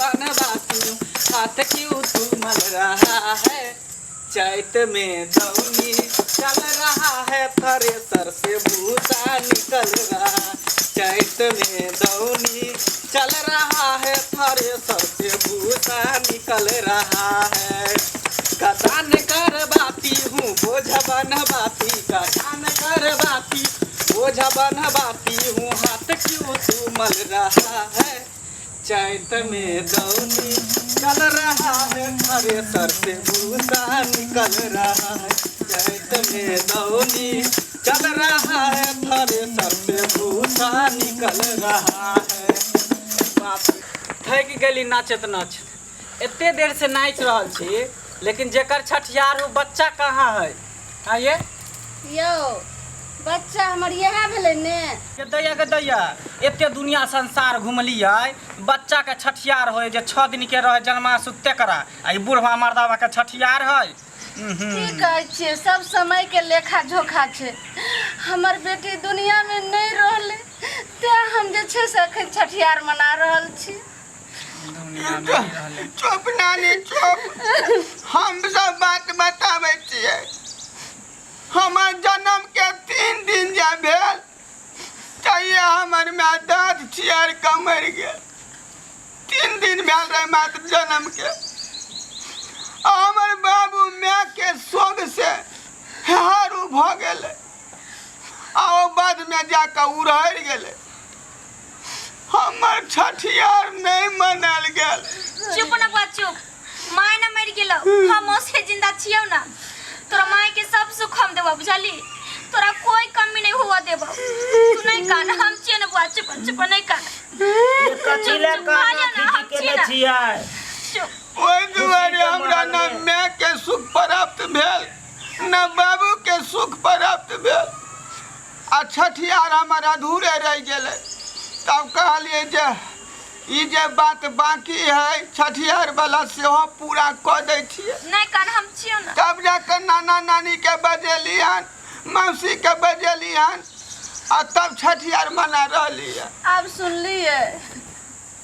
बनवाती हूँ, हाथ क्यों तू मल रहा है? चैत में दौनी चल रहा है, थ्रेसर से भूसा निकल रहा। चैत में दौनी चल रहा है, थ्रेसर से भूसा निकल रहा है। कटान करवाती हूँ, बोझ बनवाती, कटान करवाती, बोझ बनवाती हूँ, हाथ क्यों तू मल रहा है? चैत में दौनी चल रहा है, थ्रेसर से भूसा निकल रहा है। चैत में दौनी चल रहा है, थ्रेसर से भूसा निकल रहा है। बाप रे, थकि गेली नाचैत नाचैत। एते देर से नाचि रहल छी, लेकिन जेकर छठियार ओ बच्चा कहाँ है? हाँ ये यौ, बच्चा हमर इएह भेलै ने। गे दैया, गे दैया, एते दुनिया संसार घुमलियै, बच्चा के छठियार होय जे 6 दिन के रहे जन्मासु तेकरा, आ ई बुढ़वा मर्दावा के छठियार है। की कहै छियै, सब समय के लेखा जोखा छै। हमर बेटी दुनिया में नहि रहलै, तें हम जे छै से अखन छठियार मना रहल छी। चुप नानी, चुप। हम सब बात बताबै छियै। हमर जन्म के 3 दिन जे भेल, तहिया हमर माय दाँत छियार कऽ मरि गेल। 3 दिन भेल रहै मात्र जन्म के। आ हमर बाबू माय के शोक से हेहारू भऽ गेलै आ ओ बादमे जाकऽ उड़हरि गेलै। हमर छठियार नहि मनायल गेल। चुप न बुआ, चुप। माय न मरि गेलौ, हम ओसे जिंदा छियौ ना। तोरा माय के सब सुख हम देबौ, बुझली? तोरा कोई कमी नहीं हुआ देबौ। तू नहीं कान, हम छियै न बुआ। चुप, चुप, नहीं कान। कथी लए चुप, काना कहलियौ ना, हम खींची छियै केने ना। छियै? चुप। ओहि दुआरे खुशीके हमरा न माहौलमे। माय के सुख प्राप्त भेल, न बाबू के सुख प्राप्त भेल, आ छठियार हमर अधूरे रहि गेलै। तब कहलियै जे ई जे बात बाकी है छठियार वाला, सेहो पूरा कऽ दै छियै। नहीं कान, हम छियौ ना। तब जाके नाना नानी के बजेली हन, मौसी के बजेली हन, आ तब छठियार मना रहली है। आब सुनलियै?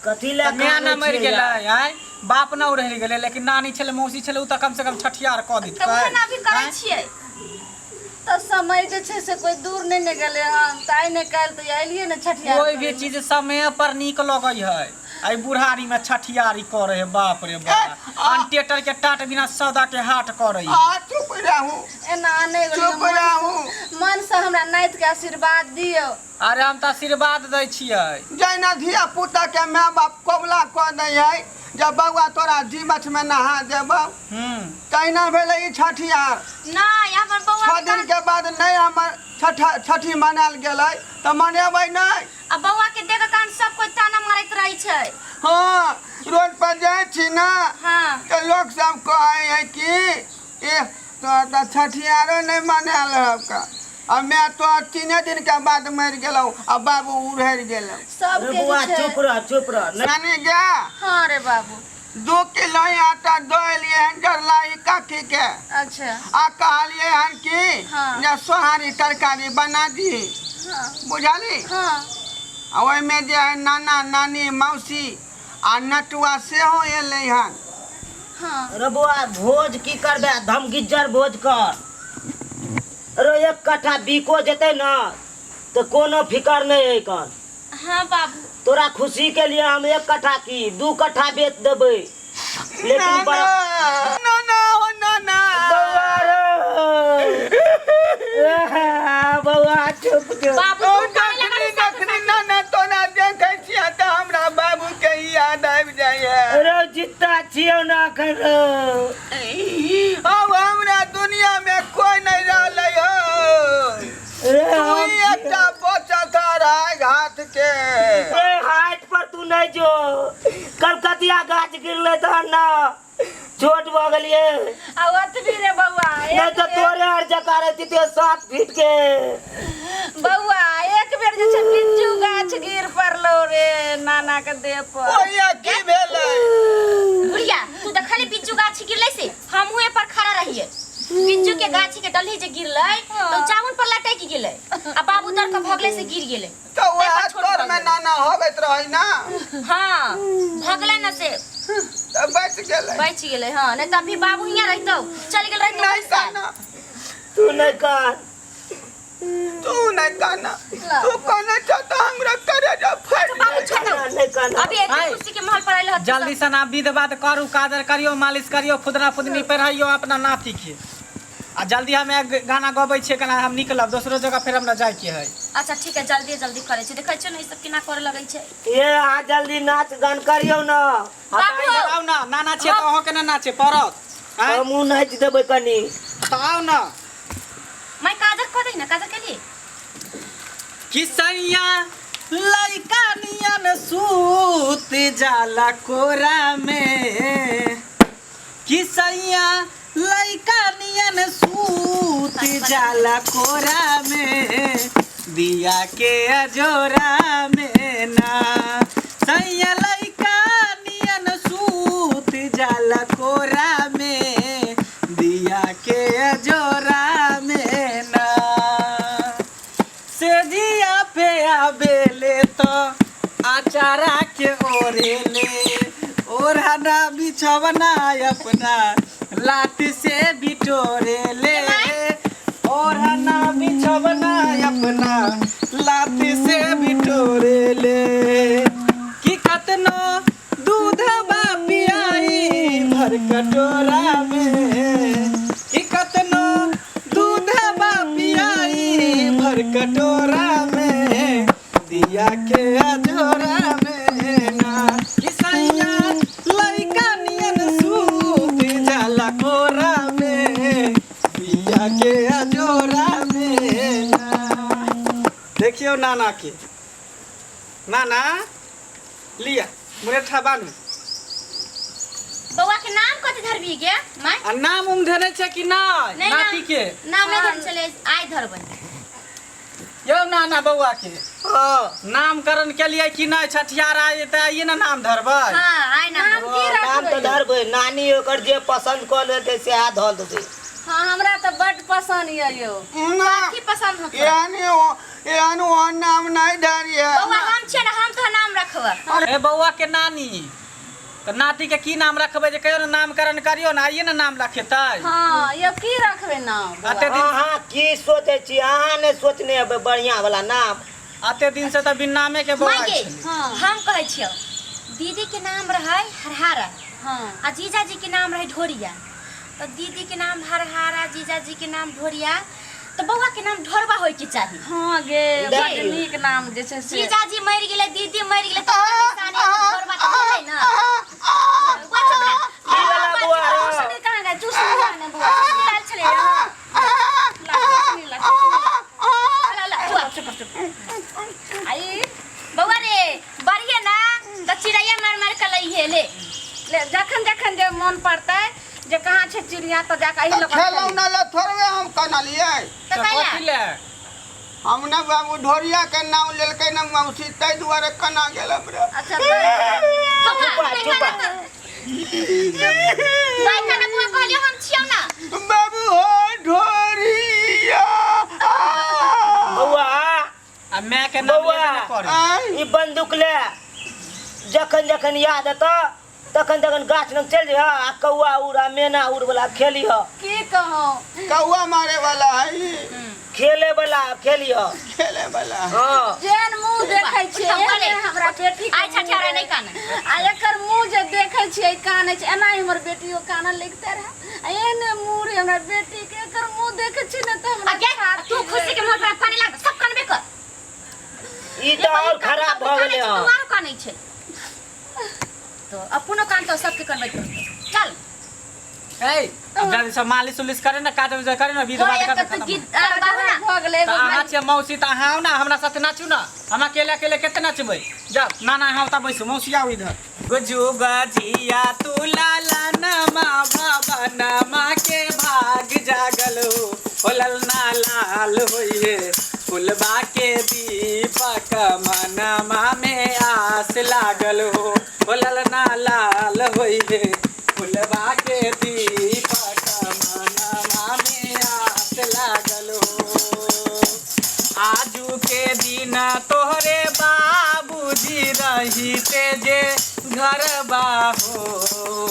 कथी लए तऽ माय कानै न मरि छियै गेलै यार? आँय, बाप न रहि गेलै, लेकिन नानी छलै, मौसी छलै, ओ तऽ कम से कम छठियार कऽ तऽ देतै। उहे ना अभी करै आँय? छियै। तऽ समय जे छै से कोइ दूर नहि ने गेलै हन, तऽ आइ ने काल्हि तऽ एलियै ने छठियार कोई भी करैमे। चीज समय पर नीक लगै है। आई बुढ़ारी में छठियारी करे है, बाप रे बाप, अंटेटर के टाट बिना सौदा के हाट करे है। आ चुप रहू। एना नहि। चुप रहू। मनसँ हमरा नातिके आशीर्वाद दियौ। अरे, हम तऽ आशीर्वाद दै छियै। जहिना धिया पुता के माय बाप कबुला कऽ दै है जे बौआ तोरा जीवछ में नहा देबौ, तहिना भेलै ई छठियार। नहीं, हमर बौआ 6 के दिन के बाद नहि हमर छठी मनायल गेलै तऽ मनेबै नहि। आ बौआ के देख कान सब कोई ताना मारैत रहै छै। हँ, रोड पर जाइ छी ने, तऽ लोक सब कहै है कि ए तोरा तऽ छठियारो नहि मनायल हबका, आ माय तो 3 दिन के बाद मरि गेलौ आ बाबू उड़हरि गेलौ। सबके रे जे बौआ, छै। चुप रह, चुप रह, नहि। नानी गे। हँ रे बाबू। 2 किलो ही आटा दऽ एलियै हन जरलाही काकी के। अच्छा। आ कहलियै हन कि जे सोहारी तरकारी बना दी। बुझली? हाँ। आ ओहिमे जे है नाना नानी, मौसी आ नटुआ सेहो एलै हन। हाँ। रे बौआ, भोज की करबे? धमगिज्जर भोज कर रे। 1 कट्ठा बिको जेतै ने तऽ कोनो फिकर नहि है कन। हाँ बाबू। तोरा खुशी के लिए हम 1 कट्ठा की 2 कट्ठा बेच देबै, लेकिन बड़ा ना ना हो ना ना। बौआ रे, बौआ, चुप चुप। बाबू, ओ तू काहे जखनी लगल? जखनी नाना तोरा देखै छियै तऽ हमरा बाबू के याद आबि जाइए। रे जित्ता छियौ ना एखन रे। अब हमरा दुनिया में कोई नहीं रहलै हो। रे तू हम ही एकटा बचल था राय घाट के। रे, हाइट पर तू नहीं जो, कलकतिया गाछ गिरले तहन ना छोट भऽ गेलियै। आ ओतबी रे बौआ, नहीं एक तो बेर तोरे आर जका रहती ते 7 फीट के। बौआ, एक बेर जे छै बिज्जू गाछ गिर पड़लो रे नाना के देह पर। ओहिया की भेलै? बुढ़िया, तू देखली बिज्जू गाछी गिरलै से हमहूँ पर खड़ा रहिए। बिज्जू के गाछी के डलही जे गिरलै तो जामुन पर लटकि गेलै आ बाबू दर के भगलै से गिर गेलै। तऽ वएह छोट तोर भऽ में गेलै। नाना होबैत रहै ना। हाँ, भगलै न से। तऽ बचि गेलै। बचि गेलै। हाँ, नहीं तऽ अभी बाबू हियाँ रहितौ, चलि गेल रहितौ। नहीं काना। तू नहीं कान। तू नहीं काना, तू काना चाहता हमरा करेजा फाटि। बाबू छोड़ दो। नहीं काना। अभी एक आइ। खुशी के माहौल पर आयल हत। जल्दी से ना विध बात करू, काजर करियो, मालिश करियो, फुदना फुदनी पहिराइयो अपना नाती के, आ जल्दी हम एक गाना गबै छियै, केना हम निकलब दोसरो जगह फेर हमरा जाइके है। अच्छा ठीक है, जल्दी जल्दी करै छी। देखै छियै ने ई सब केना करे लगै छै। ये अहाँ जल्दी नाच गान करियौ न। बाबू इधर आउ ना, नाना छियै तऽ अहूँ केना नाचे पड़त? आँय? हमहूँ नाचि देबै कनी। तऽ आउ ना। मैं काजर कऽ दही ना, काजर केलियै। कि सैया लइका नियन सूत जाला कोरा में, कि सैया लइका नियन सूत जाला कोरा में, दिया के अजोरा में ना। सैया लइका नियन सूत जाला कोरा में, दिया के अजोरा में ना। सेजिया पे आबेले तो आचारा के ओरेले, ओढ़ना बिछवना अपना लात से बिटोरेले, ओढ़ना बिछवना अपना लात से बिटोरेले। कि कतनो दूध बा पियाई भर कटोरा में, कि कतनो दूध बा पियाई भर कटोरा में, दिया के अजोरा में ना। कि सैया लइका नियन सूत जाला कोरा में, दिया के अजोरा में ना। देखियौ नाना के, नाना लिया मुरेठा बान्हू। बौआ के नाम कथी धरबी गे माय? आ नाम उम धेने छै कि नहि नहीं, नाती के? नाम नहीं धरने छलै, आइ धरबै। यौ नाना, बौआ के हाँ। नामकरण केलियै कि नहि? छठियार आइ तऽ आइए ने नाम धरबै। हाँ, आइ नाम। नाम की नाम तऽ रखबै? धरबै, नानी ओकर जे पसन्द कऽ लेतै सएह धऽ देतै। हाँ, हमरा तऽ बड पसन्द यऽ यौ। ना। की पसंद होतो? एहन ओ एहन ओ नाम नहीं धरिए। बौआ, हम छियै ने, हम तो नाम रखबै। ए बौआ के नानी, तऽ नाती के की नाम रखबै जे कहियो ने नामकरण करियो ने, आइए ने नाम रखेतै। हाँ यौ, की रखबै नाम बौआ? अते दिन अहाँ की सोचै छी? अहाँ नहि सोचने हेबै बढ़िआँ वाला नाम। अते दिन से तऽ बिन नामे के बौआ माय गे, छलै। हाँ। हम कहै छियौ, दीदी के नाम रहै हरहारा हाँ आ जीजाजी के नाम रहै ढोरिया। तऽ दीदी के नाम हरहारा, जीजाजी के नाम ढोरिया, तऽ बौआ के नाम ढोरबा होय के चाही। हाँ गे, बड देखियौ। नीक नाम जे छै से। जीजाजी मरि गेलै, दीदी मरि गेलै, तऽ निशानी ढोरबा तऽ भेलै ने। बौआ चुप रह। की वाला बौआ रौ? चूसनी कहाँ गए? चूसनी कहाँ ने बौआ? चूसनी लाल छलै। ला, चूसनी ला, चूसनी ला। ला, ला, बौआ। चुप चुप। आई बौआ रे, बढ़िए ना तऽ चिड़ैया मारि मारि के लैहे ले। ले, जखन जखन जे मन पड़तै जे कहाँ छै चिड़िया, तऽ जाके एहि लऽ कऽ खेलौना ला थोड़बे हम कनलियै। तऽ तऽ कैला? कथी ले? हम ने बाबू ढोरिया के नाम लेलकै ने मौसी, ताहि दुआरे कना गेल हमरा। अच्छा। चुप चुप चुप। नहीं खाना बौआ, कहलियो हम छियौ ना। बाबू हो ढोरिया। बौआ। आ माय के नाम बौआ। लेबे ने करै। आँय? ई बंदूक ले, जखन जखन याद एतऽ तखन तखन गाछ लग चलि जइह आ कौआ उड़ आ मेना उड़ वाला खेलिह। की कहूँ? कौआ मारे वाला है ई। खेले वाला खेलिह। खेले वाला है। हाँ। जेहन मुँह देखै छियै उठा, एहने ले। हमरा बेटी के आइ छठियारा मुँह नहि कानै। आ एकर मुँह जे देखै छियै कानै छै, एना ही हमर बेटियो कानऽ लगिते रहै आ एहने मुँह रहै हमरा बेटी के। एकर मुँह देखै छियै ने तऽ हमरा आ गे, छाती तू खुशी के माहौल पर काने लाग, सब कानबे कर। ई तऽ आओर खराब भऽ गेलै तू हँ। आरो कानै छै तो अपनो कान तो सबके करबैत रहतौ। चल। ए, अब जल्दी से मालिश उलिश करे ने, काज उज करे ने, विध हो बात एक कर तऽ खत्म। गीत आर बाबू ना। भऽ गेलै। तऽ अहाँ छियै मौसी तऽ अहाँ आउ ने हमरा साथे नाचू ने, हम अकेले अकेले कते नाचबै? जाउ नाना, अहाँ ओतऽ बैसू, मौसी आउ इधर। गुजू गजिया तू लाला नमा बाबा नमा के भाग जागल हो, हो ललना लाल होइए फुलबा के दीपक मनमा में आस लागल हो, हो ललना लाल होइए फुलबा के दीपक मनमा में आस लागल हो। आजू के दिन तोहरे बाबूजी रहिते जे घरबा हो।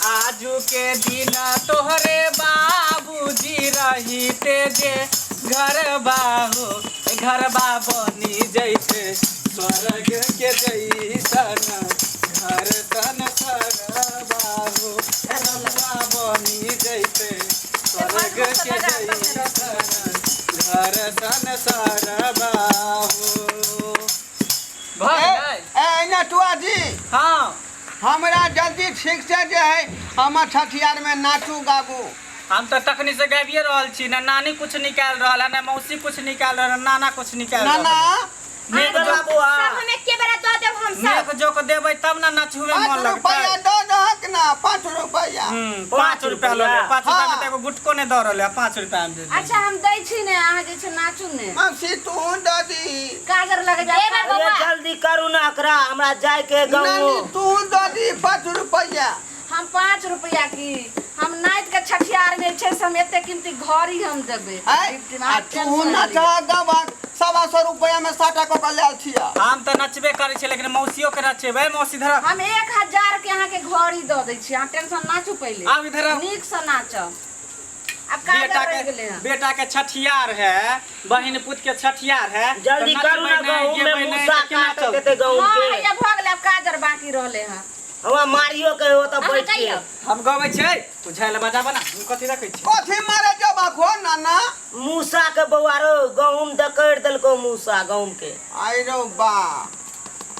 आजू के दिन तोहरे बाबूजी रहिते जे घर बाहो, घर बनी जैते स्वर्ग के जैसन घर तन बाहो, घरवा बनी जैते स्वर्ग के जैसन घर तन बाहो। भऽ गेलै? ए नटुआ जी। हाँ। हमरा जल्दी ठीक से जे है हमर छठियार में नाचू गाबू। हम तऽ तखनी से गाबिए रहल छी ना, नानी कुछ निकाल रहल है ना, मौसी कुछ निकाल रहल है, नाना कुछ निकाल रहल नाना है। नेक बाबू जोक आ सब हम एके बेरा दऽ देब हम सब। नेक जोक देबै तब ना नाचुए मन 5 रुपया लगतै। दऽ दहक ना, 5 रुपया। 5 रुपया लऽ ले, 5 रुपया में हाँ। तऽ एगो गुटको नहि दऽ रहल है, 5 रुपया में दे दे। अच्छा हम दै छी ने, अहाँ जे छै नाचू ने। मौसी तू दऽ दी। काजर लगबै। देबै अरे बौआ। जल्दी करू ना एकरा, हमरा जाय के गाँव। नानी तू दऽ दी 5 रुपया। हम 5 रुपया की, हम नाइत के छठियार में छै से हम एते कीमती घड़ी हम देबै। आय, आ तू नचा गबक 125 रुपया में साटा कऽ के लायल छियै। हम तऽ नचबे करै छी लेकिन मौसियो के नचेबै। मौसी धर। हम 1000 के अहाँ के घड़ी दऽ दै छी, अहाँ टेंशन नाचू पहिले। आब इधर आउ। नीक से नाचब। आब काजर बेटा रहि के गेलै हँ। बेटा के छठियार है, बहिन पुत के छठियार है, जल्दी तऽ करू ना, नचबै नहि, गहूम में गेबै नहि, मूसा तऽ केना काटैत चलतै? हेतै गहूम हँ के। हैया भऽ गेलै, आब काजर बाकी रहलै हँ। हमरा मारियो के हो तऽ अहाँ बैठ के। कहियौ। हम गबै छियै, तू झाइल बजाबऽ ना, हम कथी रखै छी? कथी मारे जबक हो नाना? मूसा के बौआ रो गहूम दकड़ देलको मूसा गहूम के। आई रो बा।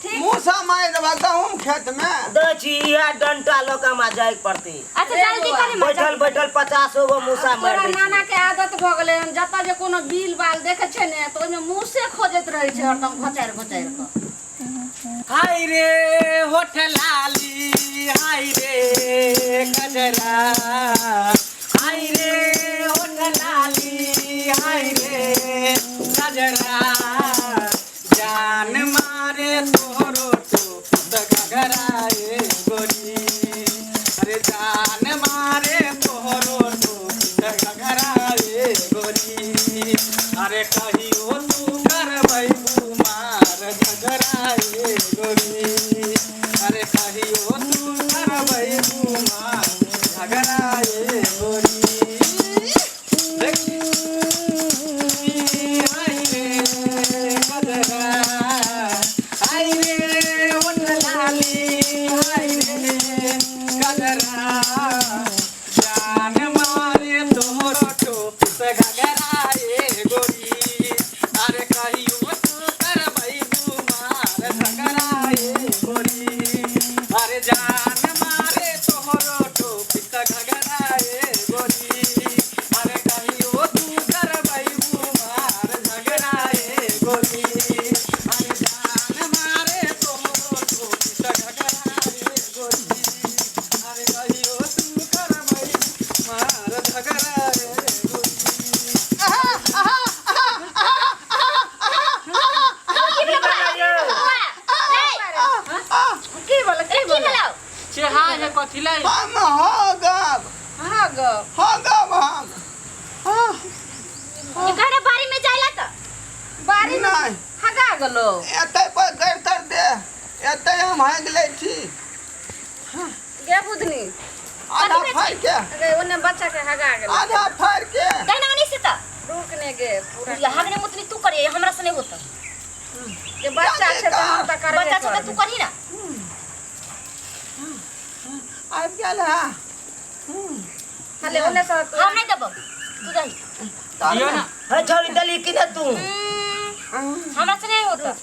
ठीक। मूसा मारि देबा गहूम खेत में। दै छी इएह डंटा लऽ के हमरा जाय के पड़तै। अच्छा जल्दी करे माँ, बैठल जल्दी। बैठल 50 गो मूसा मारि तोरा दै छी। नाना के आदत भऽ गेलै हन, जतऽ जे कोनो बिल बाल देखै छै ने तऽ ओहिमे मूसे खोजैत रहै छै हरदम घोचारि घोचारि कऽ। हाय रे होठ लाली, हाय रे कजरा, हाय रे होठ लाली, हाय रे कजरा, जान मारे तोहरो टोप घघरा ए गोरी, अरे जान मारे तोहरो टोप घघरा ए गोरी, अरे कहियो तू करबै मार झगड़ा ए गोरी, अरे कहियो तू करबै मार झगड़ा ए गोरी। देख हाय रे कजरा, हाय रे ओठ लाली, हाय रे कजरा, जान मारे तोहरो टोप से घघरा ए गोरी, अरे कहियो तू करबै मार झगड़ा ए गोरी, अरे जान मारे तोहरो टोप से घघरा ए गोरी, अरे कहियो तू करबै मार झगड़ा ए गोरी, अरे जान मारे तोहरो टोप से घघरा ए गोरी, अरे कहियो तू करबै मार झगड़ा ए गोरी। की भेलौ बौआ? ए, की बोले की की बोले? भेलौ? चेहाय है कथी लै? हम हो गब, हाँ गो। हो गब हम। हाँ, एकरा बारी में जाइला तऽ बारी में नहि। हगा गेलो। एतै पर गैर तर दे, एतै हम भागि लै छी। गे बुधनी। आधा फाड़ि के। अरे ओने बच्चा के हगा गेलो। आधा फाड़ि के। दहिना ओने से तऽ रुक ने गे पूरा। बुढ़िया हगने मुतनी तू करे, हमरा से नहीं होता। जे बच्चा छै तऽ हम तऽ करबे बच्चा छै तऽ तू करबै। करही ना। आबि गेल है। हले ओने से तू- हम नहीं देबो, तू दही। दियौ ना। हे छौड़ी देली कि नहि तू? हमरा से नहीं होता।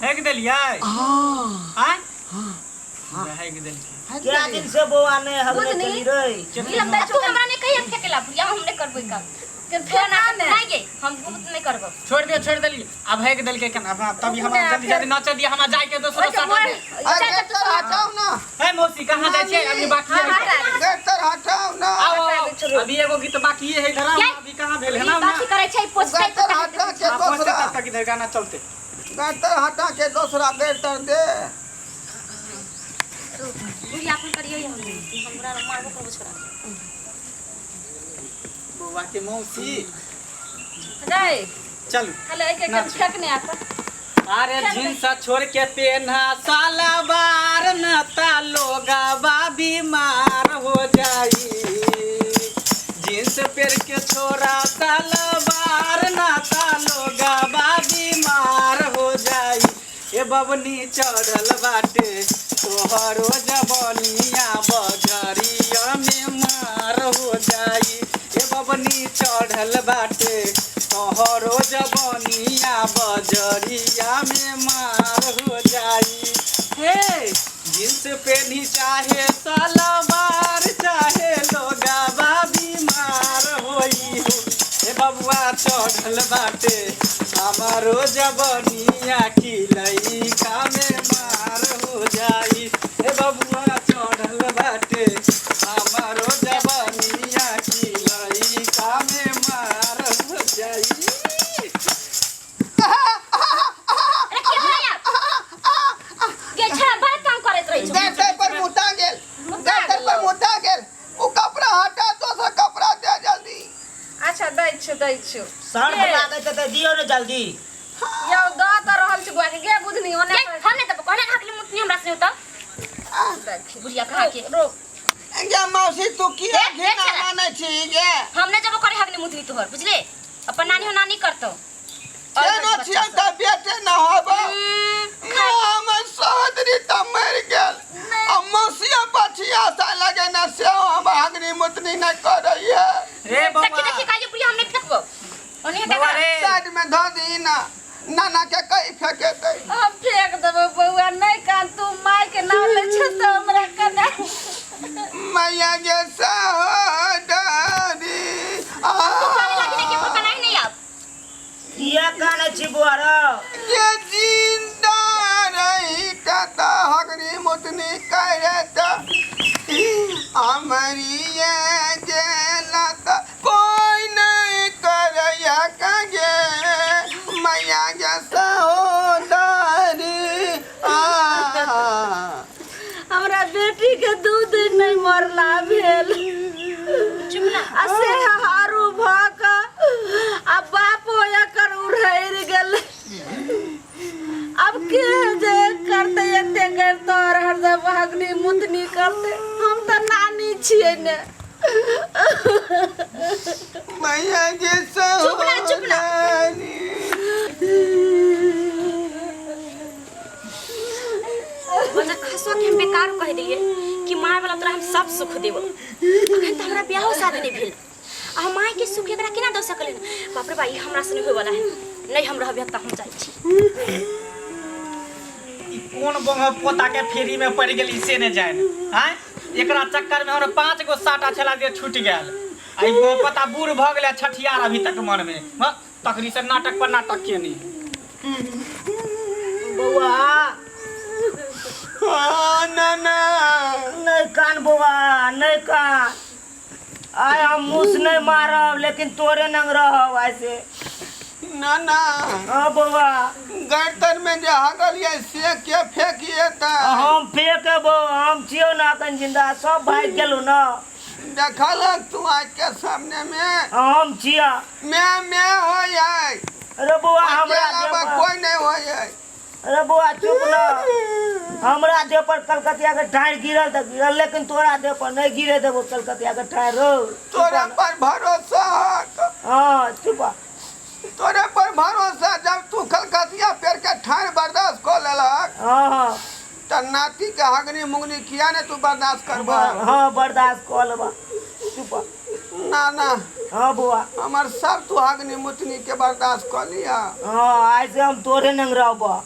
हेक देलियै? आँय? हेक देलकै। क्या दिन से बौआ नहि हगने बुझनी? चली रे। ई लगता तू हमरा नहीं कहिया फेकेला बुढ़िया, हम नहीं करबो ई काम। के फेर ना ने। नहीं गे, हम बहुत नहीं करबो। छोड़ दियौ, छोड़ देलियै। आब हेक देलकै केना? आब तभी हमरा जल्दी जल्दी नचऽ दिअ, हमरा जाइके दोसरो ओहिके साटा मोबाइल- दे। अरे गेट तर हटाउ ना। हे मौसी कहाँ जाइ छियै? अभी बाकी है। गेट तर हटाउ ना। आओ, आओ, आओ। अभी एगो गीत बाकी है इधर आओ, अभी कहाँ भेल है ना? ई बाकी करै छै पोछतै गेट तर हटा के हाँ, पहुँचते दोसरा। तब तक इधर गाना चलते। गेट तर हटा के दोसरा गेट तर दे। बुढ़िया अपन करियो, हम हमरा मारबो करबो छोरा। बौआ के मौसी। रे। चलू। हेलो, एक नाचू। फेंकने आता। अरे जींस छोड़ के पेन्हा सलवार न ता लोगवा बीमार हो जाई। जींस पेर के छोरा सलवार न ता लोगवा बीमार हो जाई। ए बबनी चढ़ल बाटे तोहरो जबनिया बजरिया में मार हो जाई। ए बबनी चढ़ल बाटे तोहरो जबनिया बजरिया में मार हो जाई। हे जींस पेनी चाहे सलवार चाहे लोगावा बीमार होई हो। हे बबुआ चढ़ल बाटे हमारो जबनिया की लइका में मार हो जाई। हे बबुआ चढ़ल बाटे हमारो जबनिया की लइका में मार हो जाई। अरे के भैया गे छा बड़ तंग करैत रहै छौ। देह पर मुता गेल, देह पर मुता गेल। ओ कपड़ा हटा, दोसर कपड़ा दे जल्दी। अच्छा, दै छियौ, दै छियौ। सर्फ लागै छै तऽ दियौ ने जल्दी। यौ, दऽ तऽ रहल छी बौआ के। गे बुधनी, ओने गे, हम नहि देबौ, कहने हकली मुतनी हमरा से तऽ देखी। बुढ़िया कहा के। रोक। गे मौसी, तू किया देख, देख घिना छला। मानै छी गे? हम नहि जेबो करे हकली मुतनी तोहर, बुझले? अपन नानी हो नानी करतौ। केना छियै तऽ बेटे न होबो। हमर सहोदरी तऽ मरि गेल आ मौसिया पछिया सा लगे ने, सेहो हम अग्नि मुतनी नहि करैया। रे देखी बौआ। देखी, काजे बुढ़िया, हम नहि फेकबौ ओने। बौआ रे। साइड में धऽ दी ना, नाना के कही फेकेतै। हम फेंक देबै बौआ, नहि कान। तू माय के नाम लै छै तऽ हमरा कना। मैया गे सहोदरी आ। तू काने लागी नहि के कनाई नहि आब। किया कानै छी बौआ रौ? ये जिंदा रही त हगनी मुतनी करत, हमारी ये जेला त कोई नहीं करैया कगे मैया गे सहोदरी आ। हमरा बेटी के दूध नहि मरला भेल आ से हारू भऽ कऽ आ बापो एकर उड़ैर गेल। आब के जे करतै एते करतै और हरदम हगनी मुतनी करतै? हम तऽ नानी छियै ने। मैया गे चुप ना, चुप ना। सहोदरी। मतलब खसुआ के हम बेकार कह दिलियै कि माय वाला तोरा हम सब सुख देबो। अखन तऽ हमरा ब्याहो शादी नहि भेल आ हम माय के सुख एकरा केना दऽ सकलियै? बाप रे बा, ई हमरा से नहि होय वाला है। नहि हम रहबै तऽ हम जाइ छी। ई कोन बंग पोता के फेरी में पड़ गेली से ने जान। आय एकरा चक्कर में हमरा 5 गो साटा छला जे छूट गेल आ ई पोता बूढ़ भ गेलै, छठियार अभी तक मन में। हँ, तखनी से नाटक पर नाटक केने। बौआ। हाँ, नाना। नहि कान बौआ, नहि कान। आइ हम मूस नहि मारब, लेकिन तोरे नंग रहब आइ से। नाना। हाँ बौआ। गर्दन में जे हगल ये से के फेंकिए त? हम फेंकबो, हम छियौ ने अखन जिंदा, सब भागि गेलौ ने। देखल तू आँख के सामने में? हम छिया। मैं हो जाए। अरे बौआ, हमरा अकेला देह में पर कोई नहीं हो जाए। अरे बौआ, चुप न। हमरा देह पर कलकतिया के ठाढ़ि गिरल तऽ गिरल, लेकिन तोरा देह पर नहि गिरे देबो कलकतिया के ठाढ़ि रौ। तोरा पर भरोसा हक। हाँ, चुप। तोरे पर भरोसा, जब तू कलकतिया पेड़ के ठाढ़ बर्दाश्त कर लेलक हाँ हाँ त नाती के हगनी मुंगनी किया ने तू बर्दाश्त करबा? हाँ, बर्दाश्त कऽ लेबा, चुप। ना ना। हाँ बौआ। हमर सब तू हगनी मुतनी के बर्दाश्त कर लिया। हाँ, आइ से हम तोरे नंग रहबा।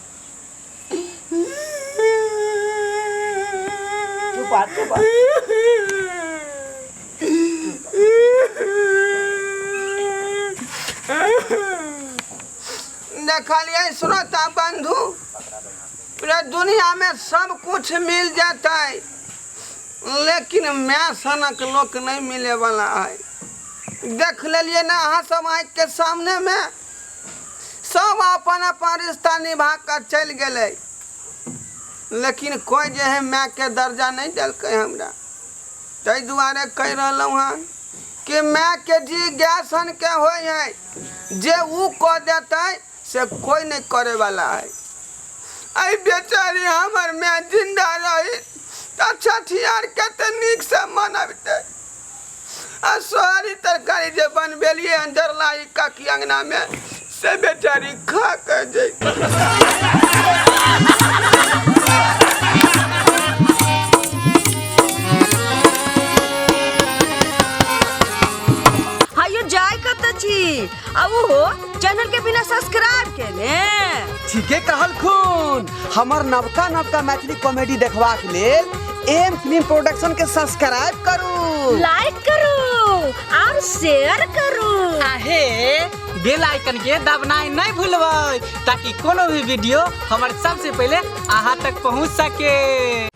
चुप आ, चुप आ। देखलिए श्रोता बंधु, पूरा दुनिया में सब कुछ मिल जाता है, लेकिन मैं सनक लोग नहीं मिले वाला है। देख लेलिए ना अहाँ सब आँख के सामने में सब अपन अपन रिश्ता निभा कर चलि गेलै, लेकिन कोई जे है माय के दर्जा नहीं देलकै हमरा। ताहि दुआरे कहि रहलहुँ हँ कि माय के जी गैस हन के होय है, जे ऊ कह देते से कोई नहीं करे वाला है। अइ बेचारी हमर माय जिंदा रही तऽ छठियार कते नीक से मनबते। आ सोहारी तरकारी जे बनबेलियै हन जरलाही काकी अंगना में से बेचारी खा के जैते। हायो जाय कत छी आ उहो चैनल के बिना सब्सक्राइब केने। ठीके कहल खून, हमर नवका नवका मैथिली कॉमेडी देखबाक लेल एम फिल्म प्रोडक्शन के सब्सक्राइब करू, लाइक करू और शेयर करू। आहे बेल आइकन के दबनाइ नहीं भूलबै ताकि कोनो भी वीडियो हमर सबसे पहले अहाँ तक पहुँच सके।